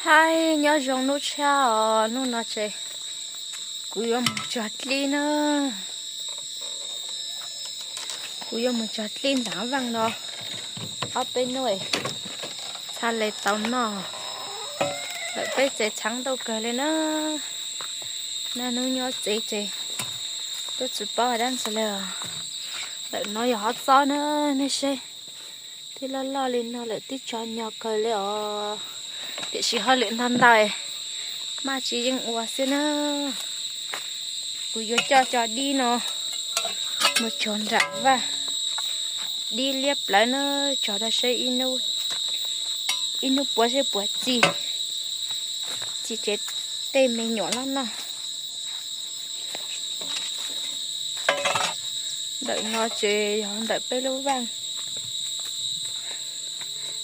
Hais nyob zoo hnub tshab os, hnub no ces kuv yuav mus txog dlib na. Kuv yuav mus txog dlib nram vaj no ob peb hnub, txhaj le tau noj. Lawm peb tsev txheeb ntau kawg li na. Naj hnub nyob tsev ces twb tsis paub hais dab tsi li os. Lawm no yog hov txob na, nej seb. Twb loj loj li no lawm twb tsaus nyog kawg li os. Tiam sis hauj lwm ntau ntau, maj tsis yeej ua xwb na. Kuv yuav coj cov dib no mus txog nram vaj, dib liab plawv na, txog rau seb ib hnub puav seb puas txi, txi tsev tej me nyuam los noj. Ntawm no ces yog ntawm peb lub vaj.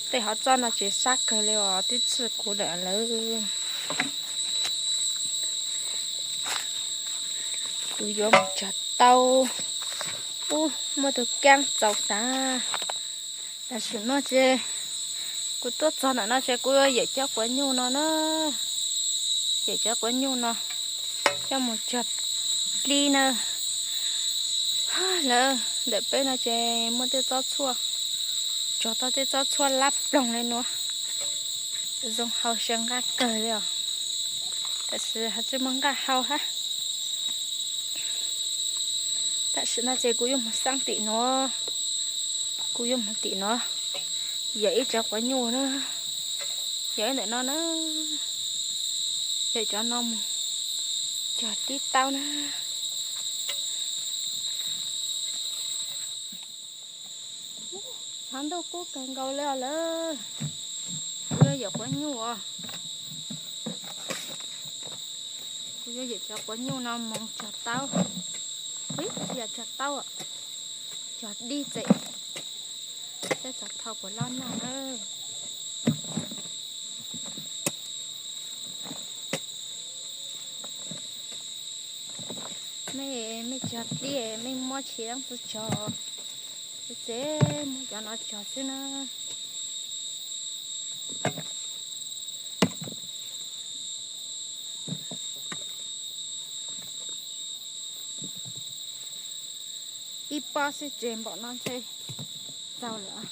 Tej hov txob no ces sab kawg li os, twb txhij kuv lawm lawm. Kuv yuav mus txog tau. Ub, muaj tus kaab txaus xav. Tam sim no ces kuv tuaj txog ntawm no ces kuv yawm cov quav nyuj no na. Yawm cov quav nyuj no coj mus txog dlib na. Lawm ntawm peb no ces muaj tej tsob tshuaj, txog tau tej tsob tshuaj lab ploog li no. Zoo hau sab nqaj kawg li os. Tam sim hais tsis muaj nqaj hau hab. Tam sim no ces kuv yuav mus xeeb tim no. Kuv yuav mus tim no, yawm ib cov quav nyuj na, yawm ib ntawm no na, yawm cov no mus cog tib taub na. Tshav ntuj kub kawg nkaus li os lawm. Kuv yuav yawm quav nyuj os. Kuv yuav yawm cov quav nyuj no mus cog taub. Ib, yog cog taub, cog dib txem, saib txog thaum puas loj noj na. Mej, mej cog dib mej muab tsis leej twg cog, txev muab cov no cog xwb na. Ib pob xwb ces npaum no ntshe txaus lawm.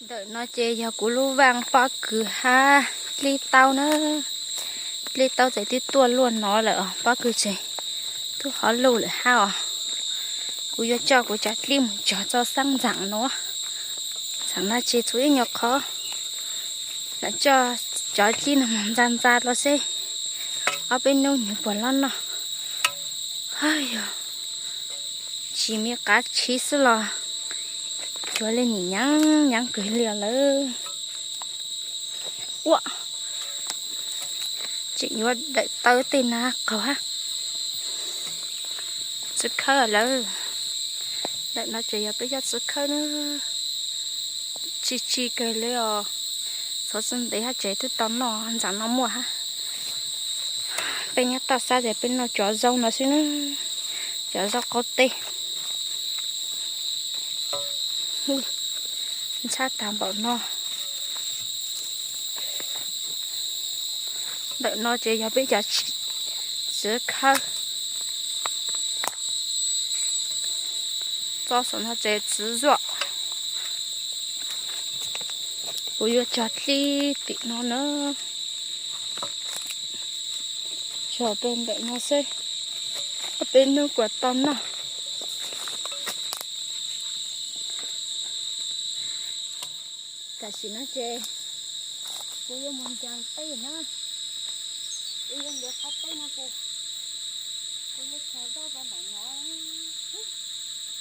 Ntawm no ces yog kuv lub vaj pob kws hab dlib taub na. Dlib taub txawm twb tuaj luaj no lawm os, pob kws tseem tub hov luj lawm hab os. Kuv yuav coj kuv cov dlib mus cog txog xeeb ntxaam no. Txheem no ces txhua ib nyuag qhov, lam coj cov dlib no mus ntxa ntxa los seb ob peb hnub nws puas loj noj. Yog tsis me qav tshiv xwb los cuag li nim nyav nyav kawg li lawm. Ua, tseem yuav dawm taw tej na qaug hab. Txiv khawb lawm. Ntawm no ces yog peb cov txiv khawb na. Tsis tsis kawg li os. Txhob txwj ntev hab tsev twb tau noj ntxaam no muaj hab. Peb nyob toj sab ces peb noj cov zaub no xwb na. Cov zaub qaub teb. Ntshab tag npaum no. Ntawm no ces yog peb cov txiv khawb. Txob saum no ces txiv zuaj. Kuv yuav cog dlib tim no na. Cog rau ntawm no seb ob peb hnub kuas tau noj. Tam sim no ces kuv yuav mus ncaws teb na. Kuv yuav ncaws qhov teb no ces kuv yuav cog zaub rau ntawm no.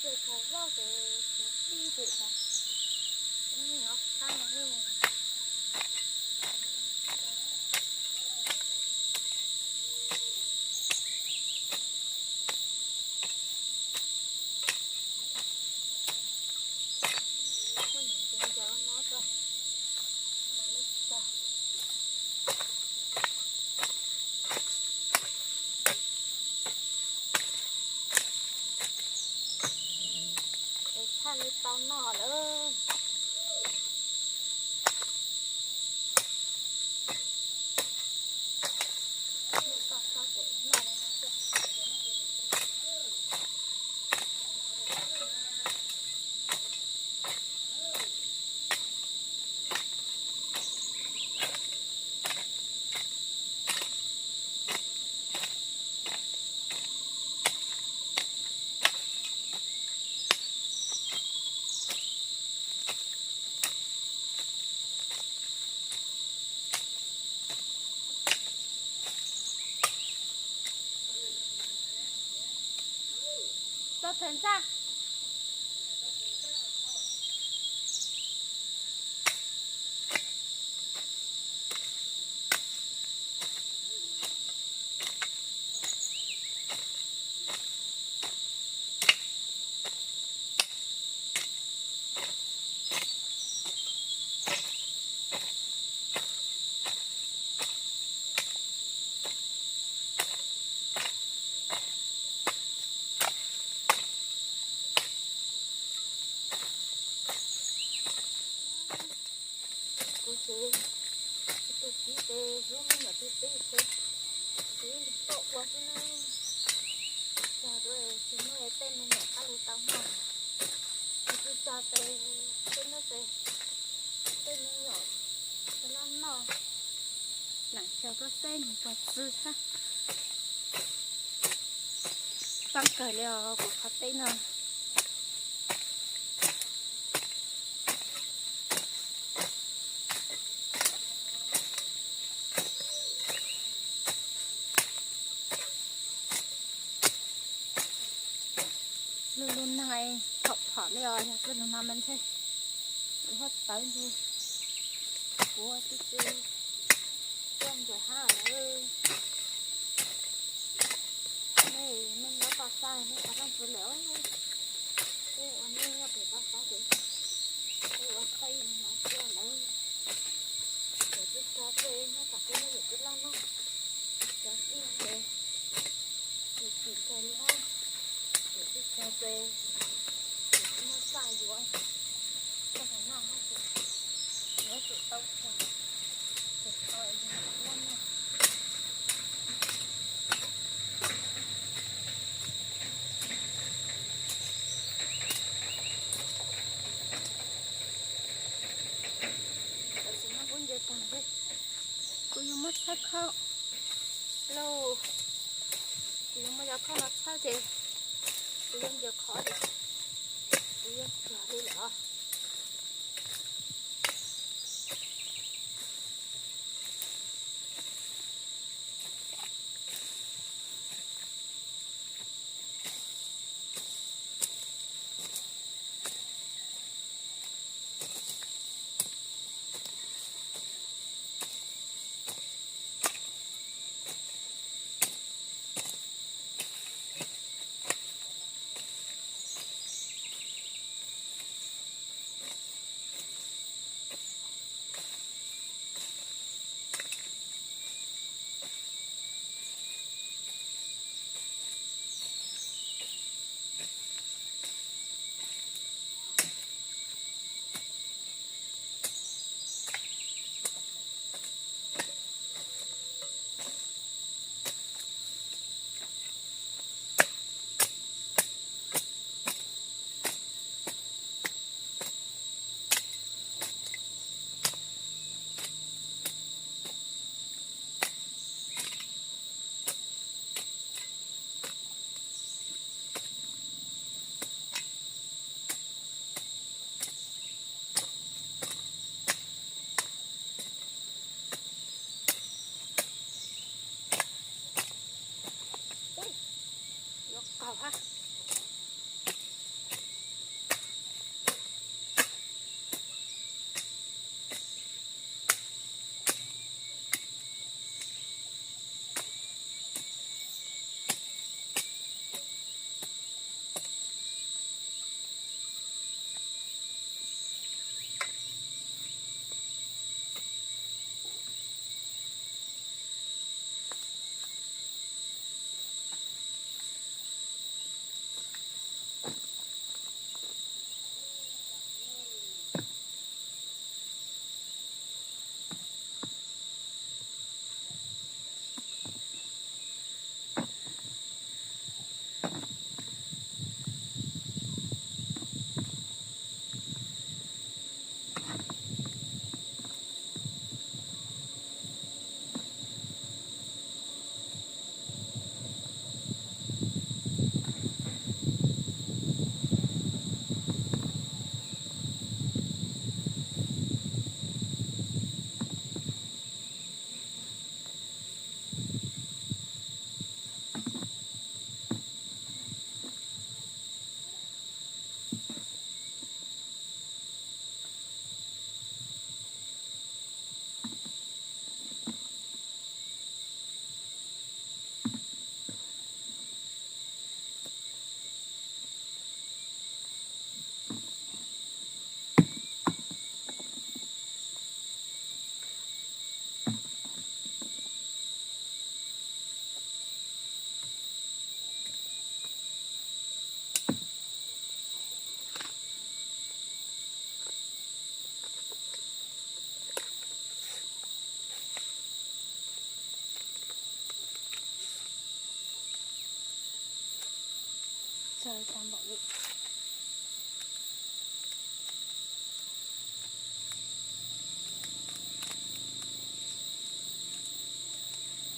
Ces cog zaub ces cog tib pem no, hnov qab no ne. Muab ncaws ncaws no rau mam li cog. Es tshaj li tau noj lawm. Txog thawm ntxa. Kuv ces ib tug txiv ces hlub me nyuam tiag tiag ces txiv li tuaj ua xwb na. Tsis cog dua tsis muaj tej me nyuam qab li tau noj. Tsis cog ces tej no ces tej me nyuam tsis los noj. Nam xyov koj xeeb nws puas txwv thiab. Txaj kawg li os kuv qhov teb no. Lug lug nag thaum phom li os, yog txwj lug nag mas ntshe kuv huab tawv ntshe kuv ua tib tsi tuaj ncaws hab lawm. Nej, nej nyob toj siab, nej qhov rooj txwv lawm. Peb ua nej nyob pem toj siab ces peb ua thaij no tuaj lawm. Ces twb tso peb nyob tom peb nyob yam twb loj loj, cov tij ces tsis tsim kawg li hab. Ces twb tso peb, ces twb muab txaj yuav, txaj noj hab ces yuav tsum tau tso, ces tso loj loj. Tam sim no kuv nce tag ntshe kuv yuav muab txhawb khau lauj. Kuv yuav muab cov khau no txhawb ces kuv yuav ncaws qhov ces kuv yuav tuag li lawm os. Yuav qaug hab.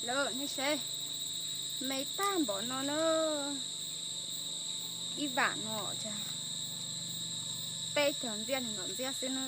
Lawm nej saib, me tag npaum no na, ib vam no, peb cog ntxiab nees nkaum ntxiab xwb na.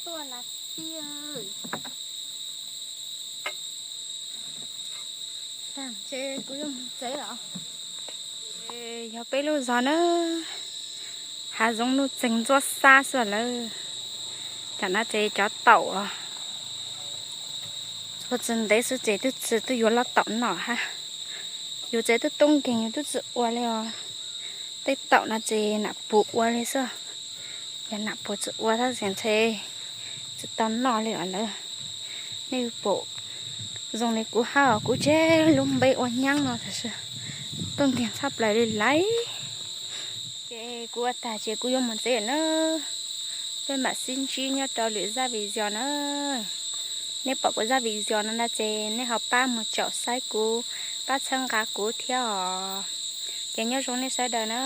Tuaj las tiag. Ces kuv yuav mus tsev os. Yog peb lub zos na, hav zoov nuj txeeg ntxuab xab xwb lawm. Tam no ces cov taum ua tsis ntev xwb ces twb tsis, twb yuav los taum noj hab. Yus tsev twb tub nkeeg yus twb tsis ua li os. Tej taum no ces nam puas ua li xwb. Yog nam puas tsis ua tab sis ntshe tsis tau noj li os lawm. Nej pom zoo li kuv hab os, kuv tseg lub npe ua nyab no tab sis tub nkeeg tshaj plaws li lawm. Ces kuv ua tag ces kuv yuav mus tsev na. Peb mam sib ntsib nyob rau lwm zaj video na. Nej pom kuv zaj video no na ces nej ho pab mus caum saib kuv, pab txhawb nqa kuv thiab os. Ces nyob zoo nej sawv daws na.